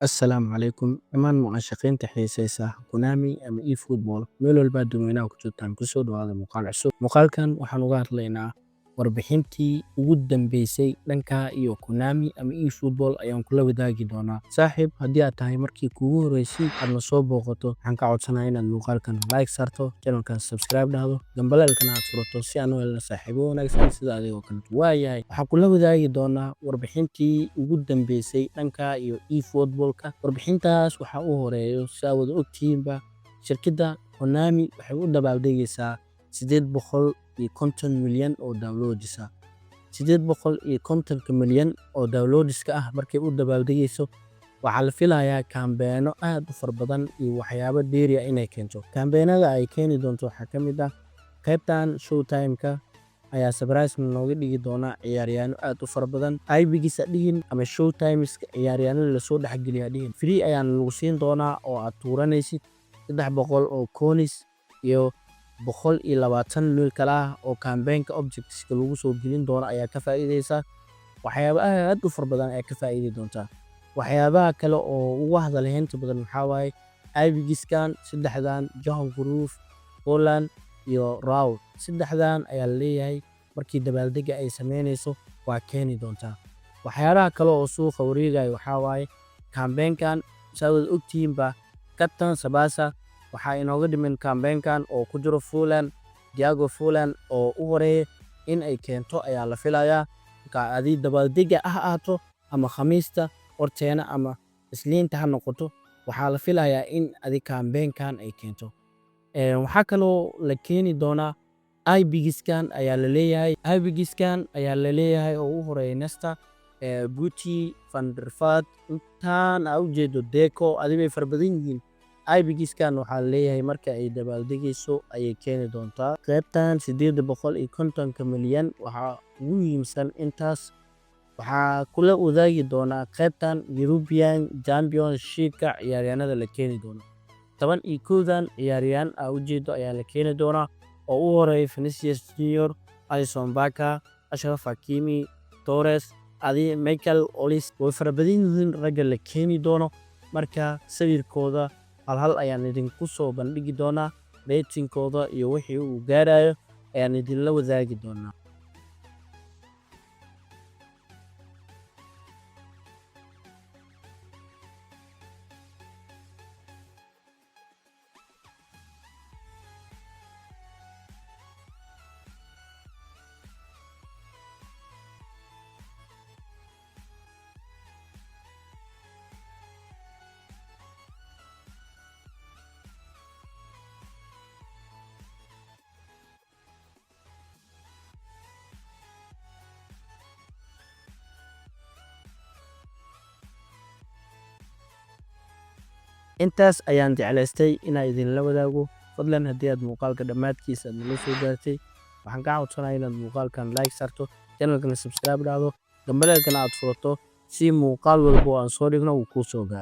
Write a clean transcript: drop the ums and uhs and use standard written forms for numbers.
Assalaamu calaykum dhammaan mucaashaqiinta xiiseysa Konami ama eFootball, meel walba dadweynaha ku joogtaan, kusoo dhawaada muuqaal cusub. Muuqaalkan waxaan uga hadlaynaa warbixintii ugu dambeysay dhanka iyo Konami ama eFootball ayaan kula wadaagi doonaa. Saaxiib, haddii aad tahay markii kuugu horeysay aadna soo booqato, waxaan ka codsanayaa inaad muuqaalkan like saarto, channelkan subscribe dhahdo, gambaleelkana aad furato si aan u helno saaxiibo wanaagsan sida adigoo kale. Waayahay, waxaan kula wadaagi doonaa warbixintii ugu dambeysay dhanka iyo eFootballka. Warbixintaas waxaa u horeeyo, si aad wada ogtihiinba, shirkadda Konami waxay u dabaaldegaysaa 850 milyan oo downloads ah. 850-ka milyan oo downloadska ah markay u dabaaldegayso, waxaa la filayaa campaigno aad u fara badan iyo waxyaabo dheeri ah inay keento. Campaignada ay keeni doonto waxaa ka mid ah qaybtan Showtime-ka ayaa surprise nooga dhigi doona ciyaaryahanno aad u fara badan. Epics ha dhihin ama Showtimeska ciyaaryahanada lasoo dhexgeliyo ha dhihin. Free ayaana lagu siin doonaa oo aad tuuranaysid 300 oo coins iyo 120 meel kale ah oo campaign-ka objects-ka lagu soo gelin doono ayaa ka faa'iideysaa. Waxyaabo aad u fara badan ayaa ka faa'iidi doontaa. Waxyaabaha kale oo ugu hadal haynta badan waxaa waaye Epicskan saddexdan: Johan Cruyff, Haaland iyo Raul. Saddexdan ayaa la leeyahay markii dabaaldega ay sameynayso waa keeni doontaa. Waxyaalaha kale oo suuqa wareegaya waxaa waaye campaign-kan. Saa wada ogtihiinba, Captain Tsubasa waxaa inooga dhiman campaign-kan oo ku jiro Forlan, Diego Forlan oo u horeeya in ay keento ayaa la filayaa. Marka adii dabaaldega ha ahaato ama Khamiista horteena ama Isniinta ha noqoto, waxaa la filayaa in adi campaign-kan ay keento. Waxaa kaloo la keeni doonaa Epicskan ayaa la leeyahay. Epicskan ayaa la leeyahay oo u horeeya Nesta, Guti, Van der Vaart, intaan aa ujeedo, Deco, adi way fara badan yihiin. Epicskan waxaa laleeyahay marka ay dabaaldegayso ayay keeni doontaa. Qaybtan 850-ka milyan waxaa ugu muhiimsan intaas. Waxaa kula wadaagi doonaa qaybtan European Championship-ka ciyaaryahanada la keeni doono. 11-dan ciyaaryahan aa ujeedo ayaa la keeni doonaa, oo u horeeya Vinicius Junior, Alisson Becker, Achraf Hakimi, Torres, adi Michael Olise. Way fara badan yihiin ragga la keeni doono. Marka sawirkooda hal hal ayaan idinku soo bandhigi doonaa, ratingkooda iyo wixii uu gaarayo ayaan idinla wadaagi doonaa. Intaas ayaan jeclaystay inaan idinla wadaago. Fadlan, haddii aad muuqaalka dhammaadkiisa aad nala soo gaartay, waxaan kaa codsanayaa inaad muuqaalkan like saarto, channelkana subscribe dhahdo, gambaleelkana aad furato si muuqaal walba oo aan soo dhigno uu kuu soo gaaro.